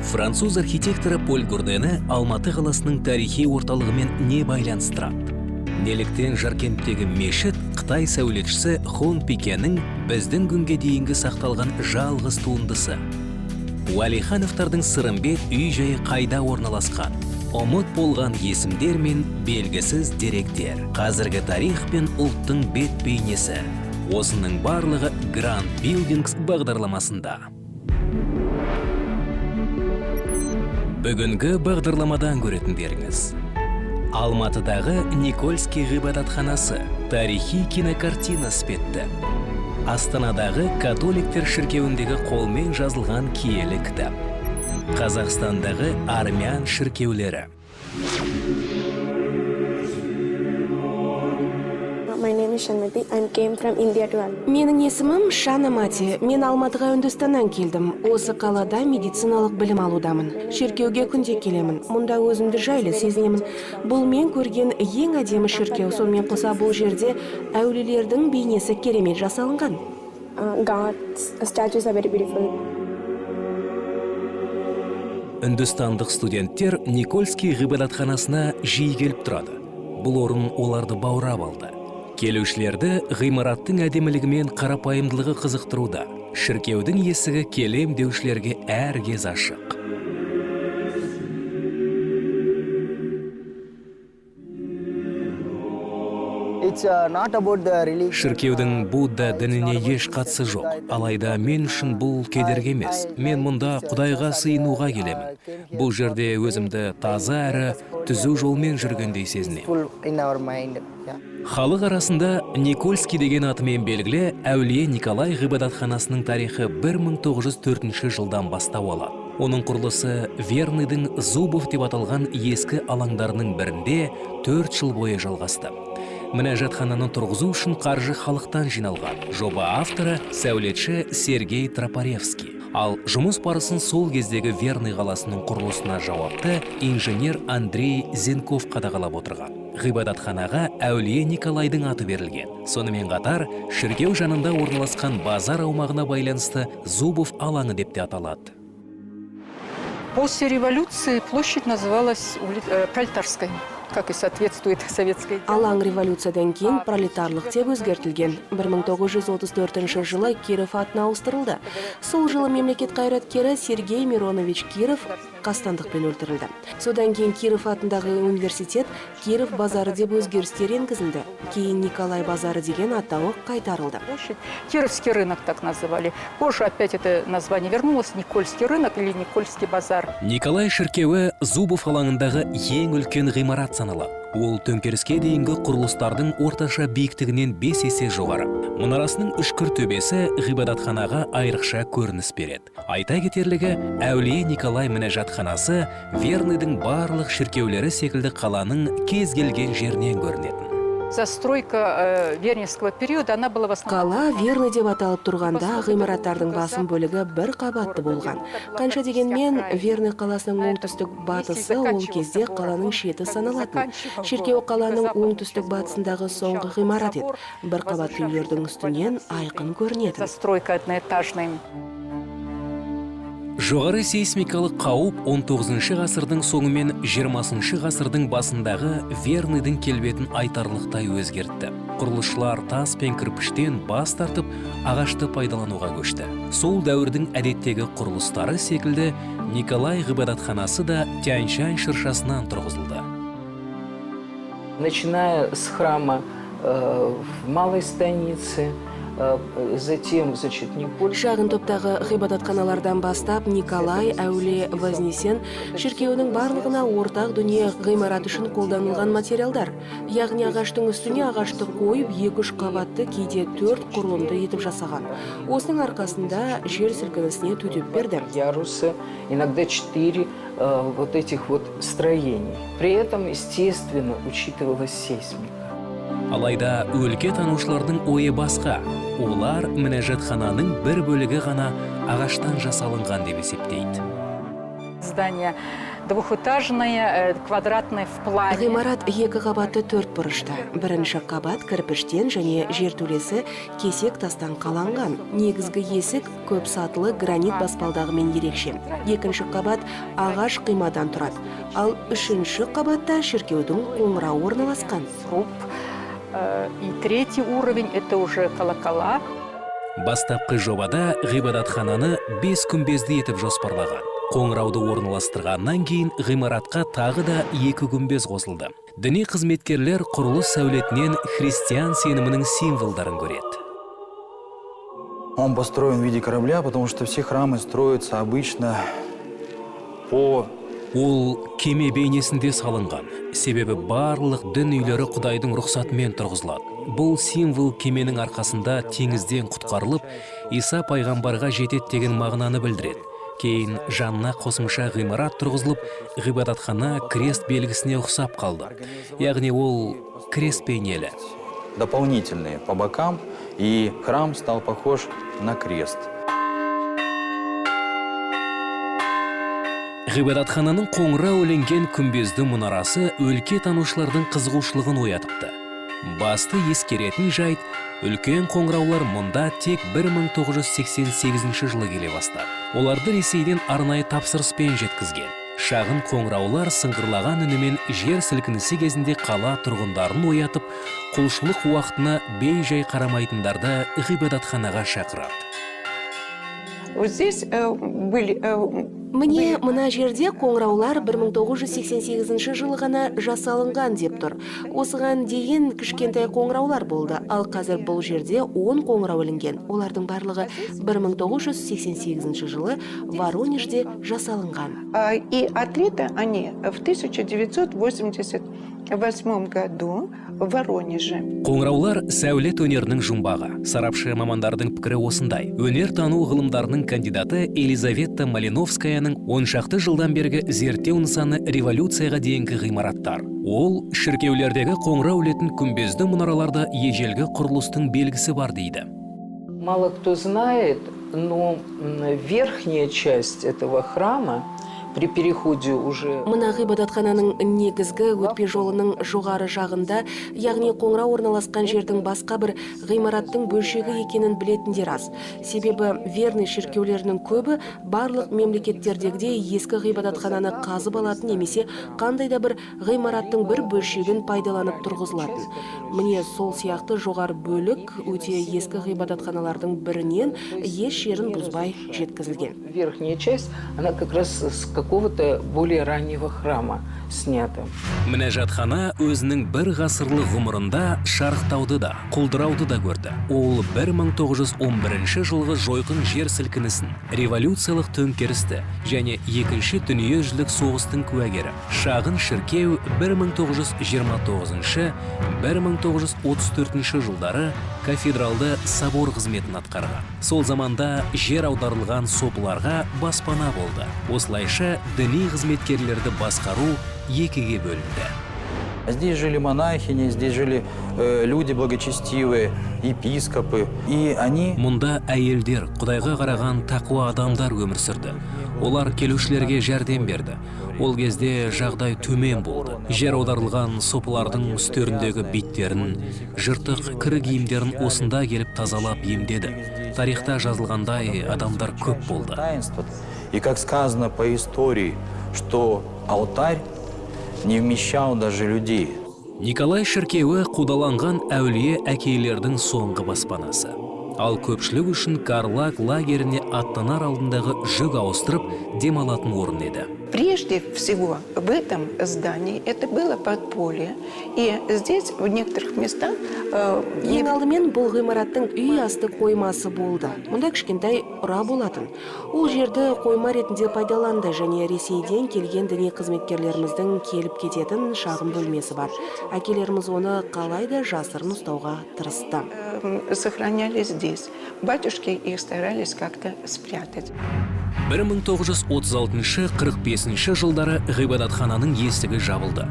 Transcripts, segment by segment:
Француз архитекторы Поль Гурдені Алматы қаласының тарихи орталығымен не байланыстырады? Неліктен Жаркенттегі мешіт қытай сәулетшісі Хон Пикенің біздің күнге дейінгі сақталған жалғыз туындысы? Уәлихановтардың Сырымбет үй жайы қайда орналасқан? Ұмыт болған есімдер мен белгісіз деректер. Қазіргі тарих пен ұлттың бет бейнесі. Осының барлығы Grand Buildings бағдарламасында. Бүгінгі бағдарламадан көретіндеріңіз: Алматыдағы Никольский ғибадатханасы тарихи кинокартина іспетті. Астанадағы католиктер шіркеуіндегі қолмен жазылған киелі кітап. Қазақстандағы армян шіркеулері. My name is Shanmati. I came from India to Almaty. Менің есімім Шанамати. Мен Алматыға Үндістаннан келдім. Осы қалада медициналық білім алудамын. Шіркеуге күнде келемін. Мұнда өзімді жайлы сезінемін. Бұл мен көрген ең әдемі шіркеу. Сонымен қоса, бұл жерде әулиелердің бейнесі керемет жасалынған. God's statues are very beautiful. Үндістандық студенттер Никольский ғибадатханасына жиі келіп тұрады. Бұл орын оларды баурап алды. Келушілерді ғимараттың әдемілігі мен қарапайымдылығы қызықтыруда. Шіркеудің есігі келем деушілерге әр кез ашық. It's not about the religion. Шіркеудің Будда дініне еш қатысы жоқ. Алайда мен үшін бұл кедергі емес. Мен мұнда Құдайға сыйынуға келемін. Бұл жерде өзімді таза әрі түзу жолмен жүргендей сезінемін. Full in our mind. Yeah. Халық арасында Никольский деген атымен белгілі әулие Николай ғибадатханасының тарихы 1904 жылдан бастау алады. Оның құрылысы Верныйдың Зубов деп аталған ескі алаңдарының бірінде 4 жыл бойы жалғасты. Мінәжатхананы тұрғызу үшін қаржы халықтан жиналған. Жоба авторы — сәулетші Сергей Тропаревский. Ал жұмыс барысын сол кездегі Верный қаласының құрылысына жауапты инженер Андрей Зенков қадағалап отырған. Ғибадатханаға әулие Николайдың аты берілген. Сонымен қатар, шіркеу жанында орналасқан базар аумағына байланысты Зубов алаңы деп те аталады. После революции площадь называлась Пролетарской, как и соответствует советской. Алаң революциядан кейін Пролетарлық деп өзгертілген. 1934 жылы Киров атына ауыстырылды. Сол жылы мемлекет қайраткері Сергей Миронович Киров қастандықпен өлтірілді. Содан кейін Киров атындағы университет Киров базары деп өзгерістер енгізілді. Кейін Николай базары деген атауы қайтарылды. Площадь. Кировский рынок так называли. Позже опять это название вернулось, Никольский рынок или Никольский базар. Николай шіркеуі Зубов алаңындағы ең үлкен ғимарат саналады. Ол төңкеріске дейінгі құрылыстардың орташа биіктігінен 5 есе жоғары. Мұнарасының үшкір төбесі ғибадатханаға айрықша көрініс береді. Айта кетерлігі, әулие Николай мінәжатханасы Верныйдың барлық шіркеулері секілді қаланың кез келген жерінен көрінетін. Застройка Верневского периода, она была в основном. Қала Верный деп аталып тұрғанда, ғимараттардың басым бөлігі бір қабатты болған. Қанша дегенмен, Верный қаласының оңтүстік батысы ол кезде қаланың шеті саналатын. Шіркеу қаланың оңтүстік батысындағы соңғы ғимарат еді. Бір қабатты үйлердің үстінен айқын көрінетін. Застройка одноэтажная. Жоғары сейсмикалық қауіп 19 ғасырдың соңы мен 20 ғасырдың басындағы Верныйдың келбетін айтарлықтай өзгертті. Құрылысшылар тас пен кірпіштен бас тартып, ағашты пайдалануға көшті. Сол дәуірдің әдеттегі құрылыстары секілді Николай ғибадатханасы да Тянь-Шань шыршасынан тұрғызылды. Начиная с храма в Малой станице, затем, значит, Никольский. Шағын топтағы ғибадатханалардан бастап Николай, әулие Вознесен шіркеуінің барлығына ортақ дүние — ғимарат үшін қолданылған материалдар. Яғни ағаштың үстіне ағашты қойып, екі үш қабатты, кейде төрт құрылымды етіп жасаған. Осының арқасында жер сілкінісіне төтеп берді. Ярусы, иногда четыре вот этих вот строений. При этом, естественно, учитывалась сейсмика. Алайда өлке танушылардың ойы басқа. Олар мінәжатхананың бір бөлігі ғана ағаштан жасалынған деп есептейді. Здание Двухэтажное, квадратное в плане. Ғимарат екі қабатты, төрт бұрышты. Бірінші қабат кірпіштен және жертөлесі кесек тастан қаланған. Негізгі есік көп сатылы гранит баспалдағымен ерекше. Екінші қабат ағаш құймадан тұрады. Ал үшінші қабатта шіркеудің қоңырауы орналасқан. Сруб. И третий уровень – это уже колокола. Бастапқы жобада ғибадатхананы бес күмбезді етіп жоспарлаған. Қоңырауды орналастырғаннан кейін ғимаратқа тағы да екі күмбез қосылды. Діни қызметкерлер құрылыс сәулетінен христиан сенімінің символдарын көреді. Он построен в виде корабля, потому что все храмы строятся обычно по Ол кеме бейнесінде салынған, себебі барлық дін үйлері Құдайдың рұқсатымен тұрғызылады. Бұл символ кеменің арқасында теңізден құтқарылып, Иса пайғамбарға жетеді деген мағынаны білдіреді. Кейін жанына қосымша ғимарат тұрғызылып, ғибадатхана крест белгісіне ұқсап қалды, яғни ол крест бейнелі. Дополнительные по бокам, и храм стал похож на крест. Ғибадатхананың қоңырау ілінген күмбезді мұнарасы өлке танушылардың қызығушылығын оятыпты. Басты ескеретін жайт: үлкен қоңыраулар мұнда тек 1988 жылы келе бастады. Оларды Ресейден арнайы тапсырыспен жеткізген. Шағын қоңыраулар сыңғырлаған үнімен жер сілкінісі кезінде қала тұрғындарын оятып, құлшылық уақытына бей-жай қарамайтындарды ғибадатханаға шақырады. Вот здесь были Міне, мына жерде қоңыраулар 1988 жылы ғана жасалынған деп тұр. Осыған дейін кішкентай қоңыраулар болды, ал қазір бұл жерде 10 қоңырау ілінген. Олардың барлығы 1988 жылы Воронежде жасалынған. И отлиты они в 1988 году в Воронеже. Қоңыраулар – сәулет өнерінің жұмбағы. Сарапшы мамандардың пікірі осындай. Өнертану ғылымдарының кандидаты Елизавета Малиновскаяның он шақты жылдан бергі зерттеу нысаны – революцияға дейінгі ғимараттар. Ол шіркеулердегі қоңырау ілетін күмбезді мұнараларда ежелгі құрылыстың белгісі бар дейді. Мало кто знает, но верхняя часть этого храма при переходе уже Мына ғибадатхананың негізгі өтпе жолының жоғары жағында, яғни қоңырау орналасқан жердің басқа бір ғимараттың бөлшегі екенін білетіндер аз. Себебі верный шіркеулерінің көбі барлық мемлекеттердегідей ескі ғибадатхананы қазып алатын немесе қандай да бір ғимараттың бір бөлшегін пайдаланып тұрғызылатын. Міне, сол сияқты жоғары бөлік өте ескі ғибадатханалардың бірінен еш жерін бұзбай жеткізілген. Верхняя часть, она как раз с какого-то более раннего храма снята. Мінәжатхана өзінің бір ғасырлық ғұмырында шарықтауды да, құлдырауды да көрді. Ол 1911 жылғы жойқын жер сілкінісін, революциялық төңкерісті және екінші дүниежүзілік соғыстың куәгері. Шағын шіркеу 1929-1934 жылдары кафедралды собор қызметін атқарған. Сол заманда жер аударылған сопыларға баспана болды. Осылайша діни қызметкерлерді басқару екіге бөлінді. Здесь жили монахини, здесь жили люди благочестивые, епископы. И они Мұнда әйелдер, Құдайға қараған тақуа адамдар өмір сүрді. Олар келушілерге жәрдем берді. Ол кезде жағдай төмен болды. Жер аударылған сопылардың үстеріндегі биттерін, жыртық кір киімдерін осында келіп тазалап, емдеді. Тарихта жазылғандай, адамдар көп болды. Таинство. И как сказано по истории, что алтарь не вмещал даже людей. Николай шіркеуі – қудаланған әулие әкейлердің соңғы баспанасы. Ал көпшілік үшін Карлаг лагеріне аттанар алдындағы жүк ауыстырып, демалатын орын еді. Прежде всего в этом здании это было подполье. И здесь в некоторых местах Ең алдымен бұл ғимараттың үй асты қоймасы болды. Мұнда кішкентай ұра болатын. Ол жерді қойма ретінде пайдаланды және Ресейден келген діни қызметкерлеріміздің келіп кететін шағын бөлмесі бар. Әкелеріміз оны қалай да жасырын ұстауға тырысты. Сохраняли здесь. Батюшки их старались как-то спрятать. 1936-45 жылдары ғибадатхананың есігі жабылды.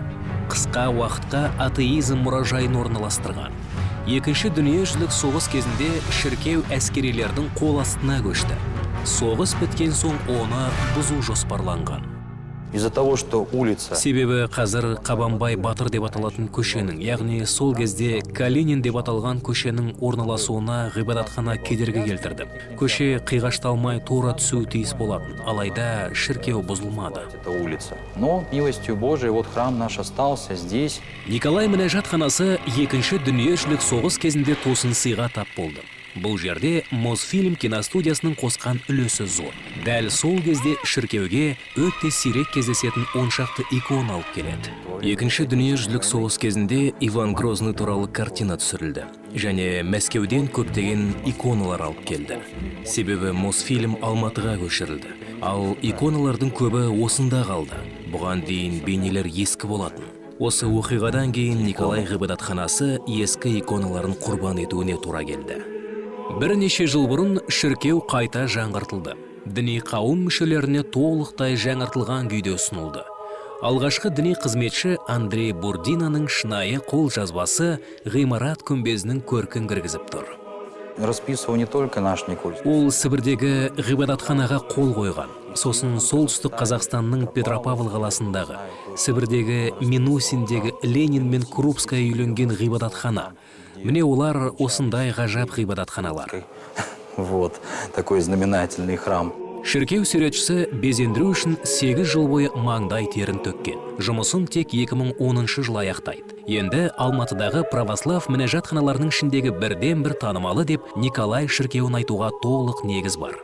Қысқа уақытқа атеизм мұражайын орналастырған. Екінші дүниежүзілік соғыс кезінде шіркеу әскерилердің қол астына көшті. Соғыс біткен соң оны бұзу жоспарланған. Из-за того, что улица Себебі қазір Қабанбай батыр деп аталатын көшенің, яғни сол кезде Калинин деп аталған көшенің орналасуына ғибадатхана кедергі келтірді. Көше қиғашталмай, тура түсуі тиіс болатын, алайда шіркеу бұзылмады. Эта улица. Но милостью Божией вот храм наш остался здесь. Николай мінәжатханасы Екінші дүниежүзілік соғыс кезінде тосын сыйға тап болды. Бұл жерде Мосфильм киностудиясының қосқан үлесі зор. Дәл сол кезде шіркеуге өте сирек кездесетін 10 шақты икона алып келеді. Екінші дүниежүзілік соғыс кезінде Иван Грозный туралы картина түсірілді және Мәскеуден көптеген иконалар алып келді. Себебі Мосфильм Алматыға көшірілді, ал иконалардың көбі осында қалды. Бұған дейін бейнелер ескі болатын. Осы оқиғадан кейін Николай ғибадатханасы ескі иконаларын құрбан етуіне тура келді. Бірнеше жыл бұрын шіркеу қайта жаңғыртылды. Діни қауым мүшелеріне толықтай жаңартылған күйде ұсынылды. Алғашқы діни қызметші Андрей Бурдинаның шынайы қол жазбасы ғимарат күмбезінің көркін кіргізіп тұр. Расписывал не только наш Никольский. Ол Сібірдегі ғибадатханаға қол қойған, сосын Солтүстік Қазақстанның Петропавл қаласындағы, Сібірдегі Минусиндегі Ленин мен Крупская үйленген ғибадатхана. Міне, олар осындай ғажап ғибадатханалар. Вот такой знаменательный храм. Шіркеу суретшісі безендіру үшін 8 жыл бойы маңдай терін төккен. Жұмысын тек 2010 жылы аяқтайды. Енді Алматыдағы православ мінәжатханаларының ішіндегі бірден бір танымалы деп Николай шіркеуін айтуға толық негіз бар.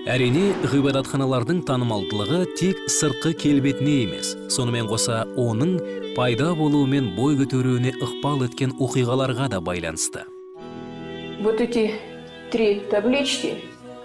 Әрине, ғибадатханалардың танымалдылығы тек сыртқы келбетіне емес, сонымен қоса оның пайда болуы мен бой көтеруіне ықпал еткен оқиғаларға да байланысты. Вот эти три таблички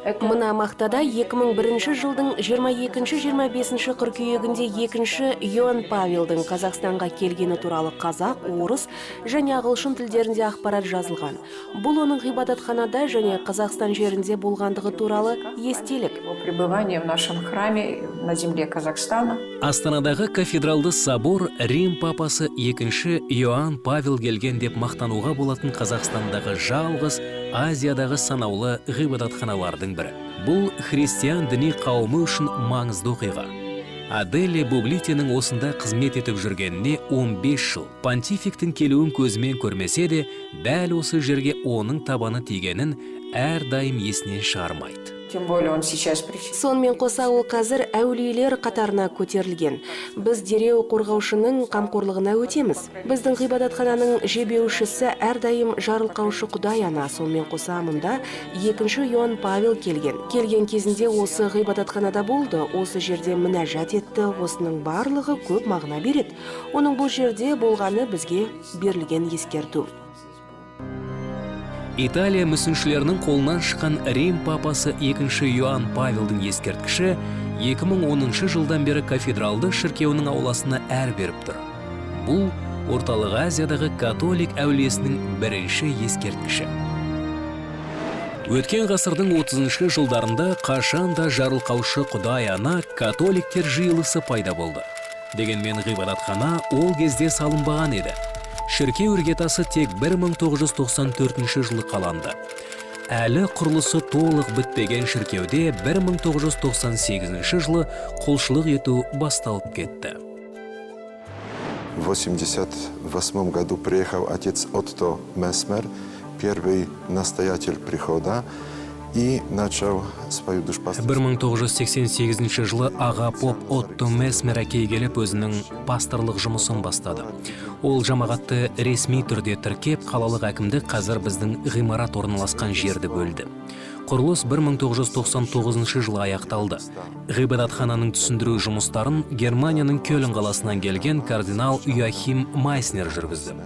это Мына мақтада 2001 жылдың 22-25 қыркүйегінде екінші Иоанн Павелдің Қазақстанға келгені туралы қазақ, орыс және ағылшын тілдерінде ақпарат жазылған. Бұл оның ғибадатханада және Қазақстан жерінде болғандығы туралы естелік. Его пребывание в нашем храме на земле Казахстана. Астанадағы кафедралды собор Рим папасы екінші Иоанн Павел келген деп мақтануға болатын Қазақстандағы жалғыз, Азиядағы санаулы ғибадатханалардың бірі. Бұл христиан діни қауымы үшін маңызды оқиға. Аделия Бублитенің осында қызмет етіп жүргеніне 15 жыл. Понтификтің келуін көзімен көрмесе де, дәл осы жерге оның табаны тигенін әрдайым есінен шығармайды. Тем более он сейчас причастен. Сонымен қоса ол қазір әулиелер қатарына көтерілген. Біз дереу қорғаушының қамқорлығына өтеміз. Біздің ғибадатхананың жебеушісі әрдайым жарылқаушы Құдай Ана. Сонымен қоса мұнда екінші Иоанн Павел келген. Келген кезінде осы ғибадатханада болды, осы жерде мінәжат етті. Осының барлығы көп мағына береді. Оның бұл жерде болғаны бізге берілген ескерту. Италия мүсіншілерінің қолынан шыққан Рим папасы екінші Иоанн Павелдің ескерткіші 2010 жылдан бері кафедралды шіркеуінің ауласына әр беріп тұр. Бұл Орталық Азиядағы католик әулиесінің бірінші ескерткіші. Өткен ғасырдың 30 жылдарында қашан да жарылқаушы Құдай Ана католиктер жиылысы пайда болды. Дегенмен ғибадатхана ол кезде салынбаған еді. Шіркеу іргетасы тек 1994 жылы қаланды. Әлі құрылысы толық бітпеген шіркеуде 1998 жылы құлшылық ету басталып кетті. В 1988 году приехал отец Отто Месмер, первый настоятель прихода, и начал свою душпастерскую 1988 жылы аға поп Отто Месмер әкей келіп, өзінің пасторлық жұмысын бастады. Ол жамағатты ресми түрде тіркеп, қалалық әкімдік қазір біздің ғимарат орналасқан жерді бөлді. Құрылыс 1999 жылы аяқталды. Ғибадатхананың түсіндіру жұмыстарын Германияның Көлн қаласынан келген кардинал Йоахим Майснер жүргізді.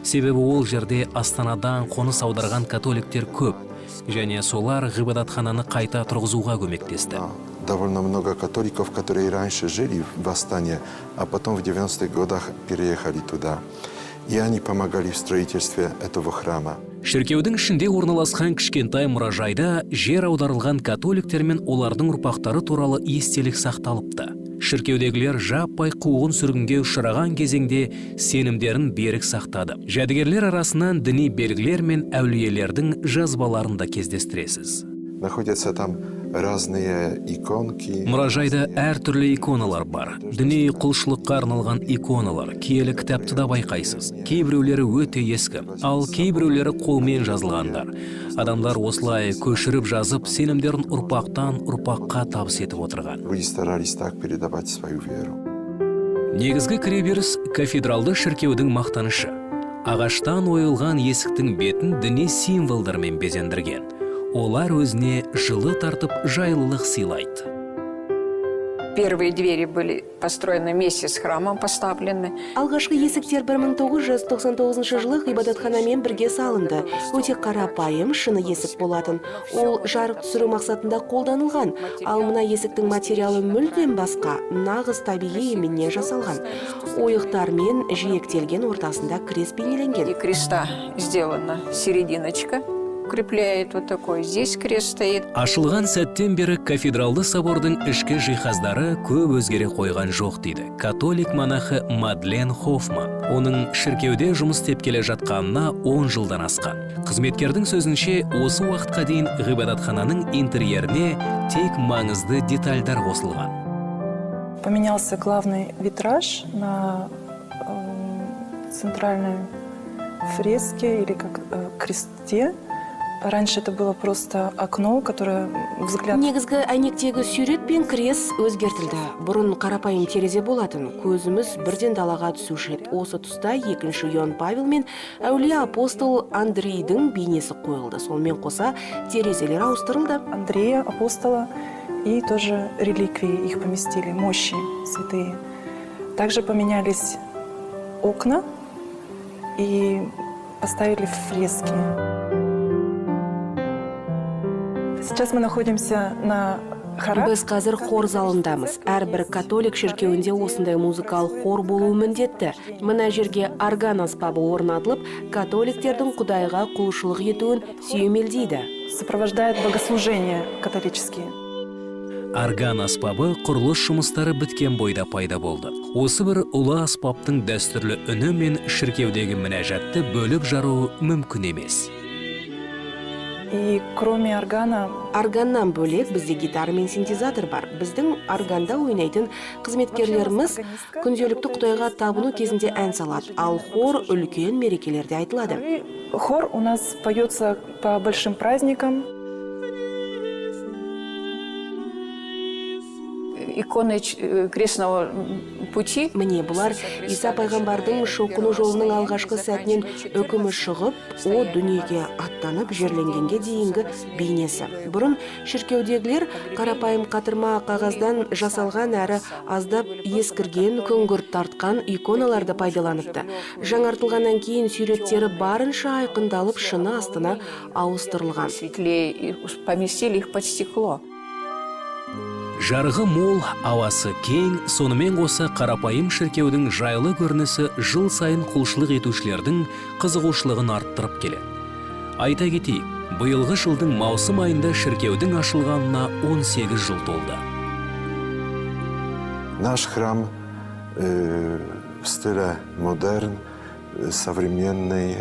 Себебі ол жерде Астанадан қоныс аударған католиктер көп және солар ғибадатхананы қайта тұрғызуға көмектесті. Довольно много католиков, которые раньше жили в Астане, а потом в 90-х годах переехали туда. и они помогали в строительстве этого храма. Шіркеудің ішінде орналасқан кішкентай мұражайда жер аударылған католиктер мен олардың ұрпақтары туралы естелік сақталыпты. Шіркеудегілер жаппай қуғын сүргінге ұшыраған кезеңде сенімдерін берік сақтады. Жәдігерлер арасынан діни белгілер мен әулиелердің жазбаларын да кездестіресіз. Находятся там разные иконки. Мұражайда әртүрлі иконалар бар. Діни құлшылыққа арналған иконалар, киелі кітапты да байқайсыз. Кейбіреулері өте ескі, ал кейбіреулері қолмен жазылғандар. Адамдар осылай көшіріп жазып, сенімдерін ұрпақтан ұрпаққа табыс етіп отырған. Люди старались так передавать свою веру. Негізгі кіреберіс — кафедралды шіркеудің мақтанышы. Ағаштан ойылған есіктің бетін діни символдармен безендірген. Олар өзіне жылы тартып, жайлылық сыйлайды. Первые двери были построены вместе с храмом, поставлены. Алғашқы есіктер 1999 жылы ғибадатханамен бірге салынды. Өте қарапайым шыны есік болатын. Ол жарық түсіру мақсатында қолданылған. Ал мына есіктің материалы мүлдем басқа, нағыз табиғи еменнен жасалған. Ойықтармен жиектелген, ортасында крест бейнеленген. И креста сделана серединочка, укрепляет вот такой. Здесь крест стоит. Ашылған сәттен бері кафедралды собордың ішкі жиһаздары көп өзгере қойған жоқ, дейді католик монахы Мадлен Хофман. Оның шіркеуде жұмыс істеп келе жатқанына 10 жылдан асқан. Қызметкердің сөзінше, осы уақытқа дейін ғибадатхананың интерьеріне тек маңызды детальдар қосылған. Поменялся главный витраж на центральной фреске или как кресте. Раньше это было просто окно, которое взгляд. Негізгі әйнектегі сурет пен крест өзгертілді. Бұрын қарапайым терезе болатын, көзіміз бірден далаға түсуші еді. Осы тұста екінші Иоанн Павел мен әулие апостол Андрейдің бейнесі қойылды. Сонымен қоса терезелер ауыстырылды. Андрея, апостола, и тоже реликвии их поместили, мощи святые. Также поменялись окна и поставили фрески. Сейчас мы находимся на хорах. Біз қазір хор залындамыз. Әрбір католик шіркеуінде осындай музыкалық хор болуы міндетті. Мына жерге орган аспабы орнатылып, католиктердің құдайға құлшылық етуін сүйемелдейді. Сопровождает богослужения католические. Орган аспабы құрылыс жұмыстары біткен бойда пайда болды. Осы бір ұлы аспаптың дәстүрлі үні мен шіркеудегі мінәжатты бөліп жару мүмкін емес. И кроме органа Органнан бөлек бізде гитара мен синтезатор бар. Біздің органда ойнайтын қызметкерлеріміз күнделікті құдайға табыну кезінде ән салады, ал хор үлкен мерекелерде айтылады. Хор у нас поется по большим праздникам. Иконы крестного пути. Міне, бұлар Иса пайғамбардың шоқыну жолының алғашқы сәтінен үкімі шығып, о дүниеге аттанып, жерленгенге дейінгі бейнесі. Бұрын шіркеудегілер қарапайым қатырма қағаздан жасалған әрі аздап ескірген, күңгірт тартқан иконаларды пайдаланыпты. Жаңартылғаннан кейін суреттері барынша айқындалып, шыны астына ауыстырылған. Светлее, и поместили их под стекло. Жарығы мол, ауасы кең, сонымен қоса қарапайым шіркеудің жайлы көрінісі жыл сайын құлшылық етушілердің қызығушылығын арттырып келеді. Айта кетейік, биылғы жылдың маусым айында шіркеудің ашылғанына 18 жыл толды. Наш храм в стиле модерн, современный,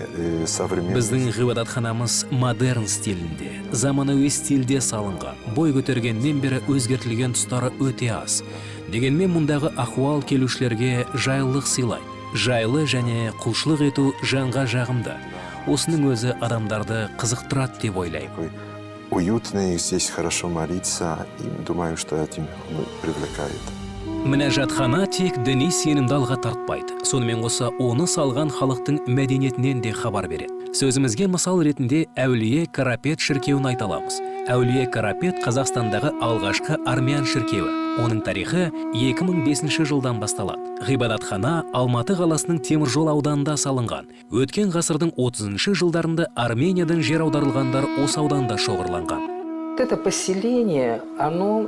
современный. Біздің ғибадатханамыз модерн стилінде, заманауи стильде салынған. Бой көтергеннен бері өзгертілген тұстары өте аз. Дегенмен мұндағы ахуал келушілерге жайлылық сыйлайды. Жайлы және құлшылық ету жанға жағымды. Осының өзі адамдарды қызықтырады деп ойлаймын. Такой уютный, здесь хорошо молиться, и думаю, что этим он привлекает. Мінәжатхана тек діни сенімді алға тартпайды. Сонымен қоса оны салған халықтың мәдениетінен де хабар береді. Сөзімізге мысал ретінде Әулие Карапет шіркеуін айта аламыз. Әулие Карапет — Қазақстандағы алғашқы армян шіркеуі. Оның тарихы 2005 жылдан басталады. Ғибадатхана Алматы қаласының Теміржол ауданында салынған. Өткен ғасырдың 30 жылдарында Армениядан жер аударылғандар осы ауданда шоғырланған. Вот это поселение, оно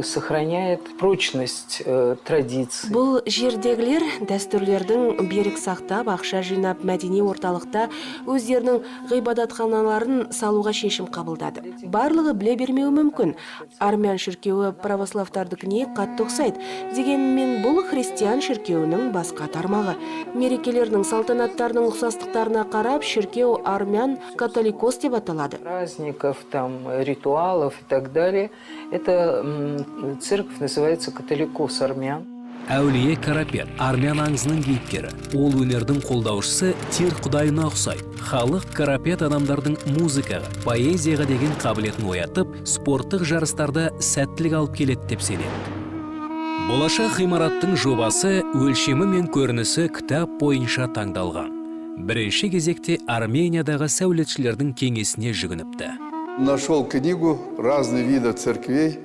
сохраняет прочность традиций. Бұл жердегілер дәстүрлердің берік сақтап, ақша жинап, мәдени орталықта өздерінің ғибадатханаларын салуға шешім қабылдады. Барлығы біле бермеуі мүмкін. Армян шіркеуі православтардікіне қатты ұқсайды. Дегенмен бұл христиан шіркеуінің басқа тармағы. Мерекелерінің, салтанаттарының ұқсастықтарына қарап, шіркеу армян католикос деп аталады. Праздников, там, ритуалов и так далее. Эта церковь называется католикос армян. Әулие Карапет — армян аңызының кейіпкері. Ол өнердің қолдаушысы Тир құдайына ұқсайды. Халық Карапет адамдардың музыкаға, поэзияға деген қабілетін оятып, спорттық жарыстарда сәттілік алып келеді деп сенеді. Болашақ ғимараттың жобасы, өлшемі мен көрінісі кітап бойынша таңдалған. Бірінші кезекте Армениядағы сәулетшілердің кеңесіне жүгініпті. Нашел книгу разных видов церквей.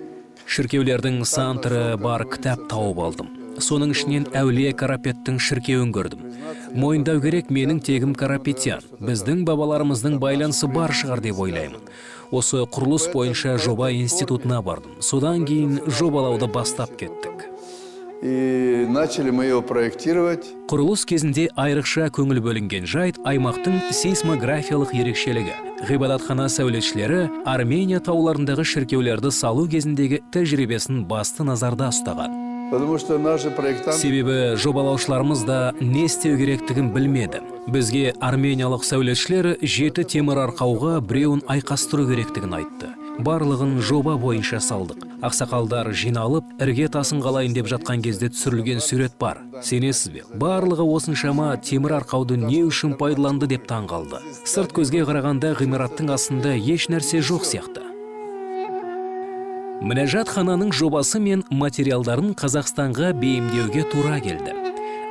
Шіркеулердің сан түрі бар кітап тауып алдым. Соның ішінен әулие Карапеттің шіркеуін көрдім. Мойындау керек, менің тегім Карапетян. Біздің бабаларымыздың байланысы бар шығар деп ойлаймын. Осы құрылыс бойынша жоба институтына бардым. Содан кейін жобалауды бастап кеттік. И начали мы его проектировать. Құрылыс кезінде айрықша көңіл бөлінген жайт — аймақтың сейсмографиялық ерекшелігі. Ғибадатхана сәулетшілері Армения тауларындағы шіркеулерді салу кезіндегі тәжірибесін басты назарда ұстаған. Потому что наши проектанты Себебі жобалаушыларымыз да не істеу керектігін білмеді. Бізге армениялық сәулетшілер жеті темір арқауға біреуін айқастыру керектігін айтты. Барлығын жоба бойынша салдық. Ақсақалдар жиналып, ірге тасын қалайын деп жатқан кезде түсірілген сурет бар. Сенесіз бе, барлығы осыншама темір арқауды не үшін пайдаланды деп таң қалды. Сырт көзге қарағанда ғимараттың астында еш нәрсе жоқ сияқты. Мінәжатхананың жобасы мен материалдарын Қазақстанға бейімдеуге тура келді.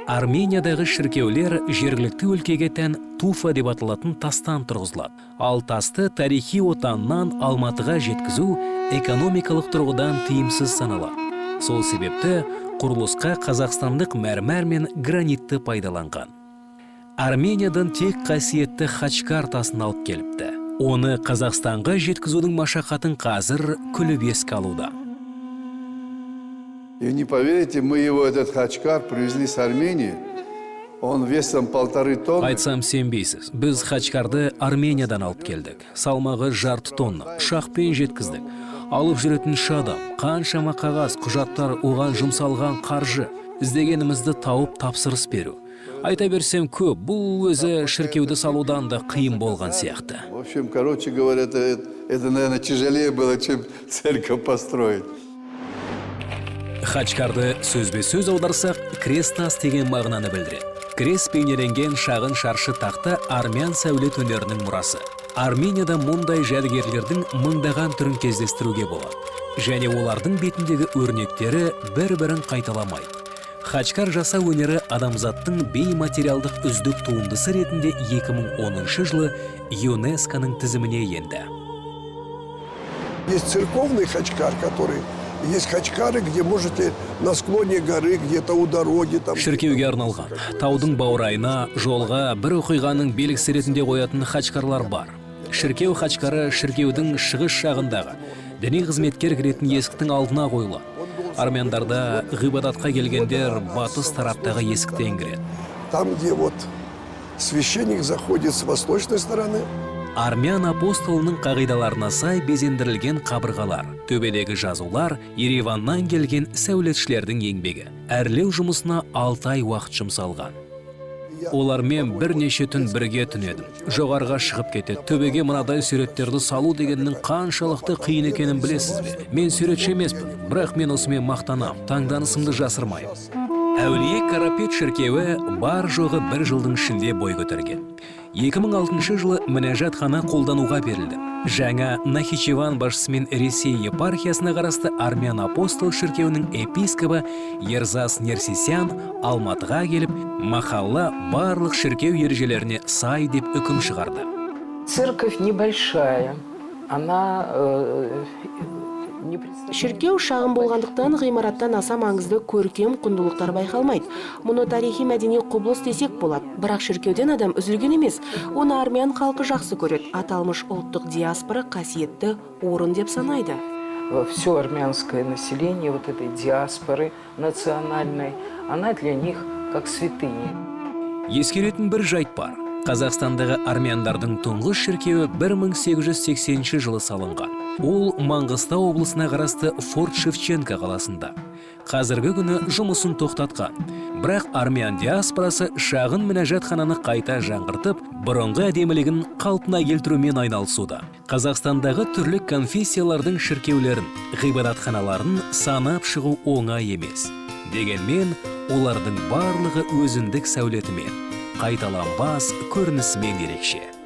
Армениядағы шіркеулер жергілікті өлкеге тән туфа деп аталатын тастан тұрғызылады. Ал тасты тарихи отаннан Алматыға жеткізу экономикалық тұрғыдан тиімсіз саналады. Сол себепті құрылысқа қазақстандық мәрмәр мен гранитті пайдаланған. Армениядан тек қасиетті хачкар тасын алып келіпті. Оны Қазақстанға жеткізудің машақатын қазір күліп еске алуда. И не поверите, мы его, этот хачкар, привезли с Армении. Он весом 1,5 тонны. Айтсам, сенбейсіз. Біз хачкарды Армениядан алып келдік. Салмағы жарты тонна. Ұшақпен жеткіздік. Алып жүретін үш адам, қаншама қағаз, құжаттар, оған жұмсалған қаржы, іздегенімізді тауып, тапсырыс беру. Айта берсем көп, бұл өзі шіркеуді салудан да қиын болған сияқты. В общем, короче говоря, это, наверное, тяжелее было, чем церковь построить. Хачкарды сөзбе сөз аударсақ, крест тас деген мағынаны білдіреді. Крест бейнеленген шағын шаршы тақта — армян сәулет өнерінің мұрасы. Арменияда мұндай жәдігерлердің мыңдаған түрін кездестіруге болады. Және олардың бетіндегі өрнектері бір-бірін қайталамайды. Хачкар жасау өнері адамзаттың бейматериалдық үздік туындысы ретінде 2010 жылы ЮНЕСКО-ның тізіміне енді. Есть церковный хачкар, который. Есть хачкары, где можете на склоне горы, где-то у дороги. Там, Шіркеуге арналған, таудың баурайына, жолға бір оқиғаның белгісі ретінде қоятын хачкарлар бар. Шіркеу хачкары шіркеудің шығыс жағындағы діни қызметкер кіретін есіктің алдына қойылады. Армяндарда ғибадатқа келгендер батыс тараптағы есіктен кіреді. Там, где вот священник заходит с восточной стороны. Армян апостолының қағидаларына сай безендірілген қабырғалар, төбедегі жазулар — Ереваннан келген сәулетшілердің еңбегі. Әрлеу жұмысына 6 ай уақыт жұмсалған. Олармен бірнеше түн бірге түнедім. Жоғарыға шығып кетеді. Төбеге мынадай суреттерді салу дегеннің қаншалықты қиын екенін білесіз бе? Мен суретші емеспін, бірақ мен осымен мақтанам, таңданысымды жасырмаймын. Әулие Карапет шіркеуі бар жоғы бір жылдың ішінде бой көтерген. 2006 жылы мінәжатхана қолдануға берілді. Жаңа Нахичеван басшысымен Ресей епархиясына қарасты армян апостол шіркеуінің епископы Ерзас Нерсисян Алматыға келіп, махалла барлық шіркеу ережелеріне сай деп үкім шығарды. Церковь небольшая, она не представляет. Шіркеу шағын болғандықтан, ғимараттан аса маңызды көркем құндылықтар байқалмайды. Мұны тарихи мәдени құбылыс десек болады. Бірақ шіркеуден адам үзілген емес. Оны армян халқы жақсы көреді. Аталмыш ұлттық диаспора қасиетті орын деп санайды. Все армянское население вот этой диаспоры национальной, она для них как святыня. Ескеретін бір жайт бар. Қазақстандағы армяндардың тұңғыш шіркеуі 1880 жылы салынған. Ол Маңғыстау облысына қарасты Форт Шевченко қаласында. Қазіргі күні жұмысын тоқтатқан. Бірақ армян диаспорасы шағын мінәжатхананы қайта жаңғыртып, бұрынғы әдемілігін қалпына келтірумен айналысуда. Қазақстандағы түрлі конфессиялардың шіркеулерін, ғибадатханаларын санап шығу оңай емес. Дегенмен, олардың барлығы өзіндік сәулетімен, қайталанбас көрінісімен ерекше.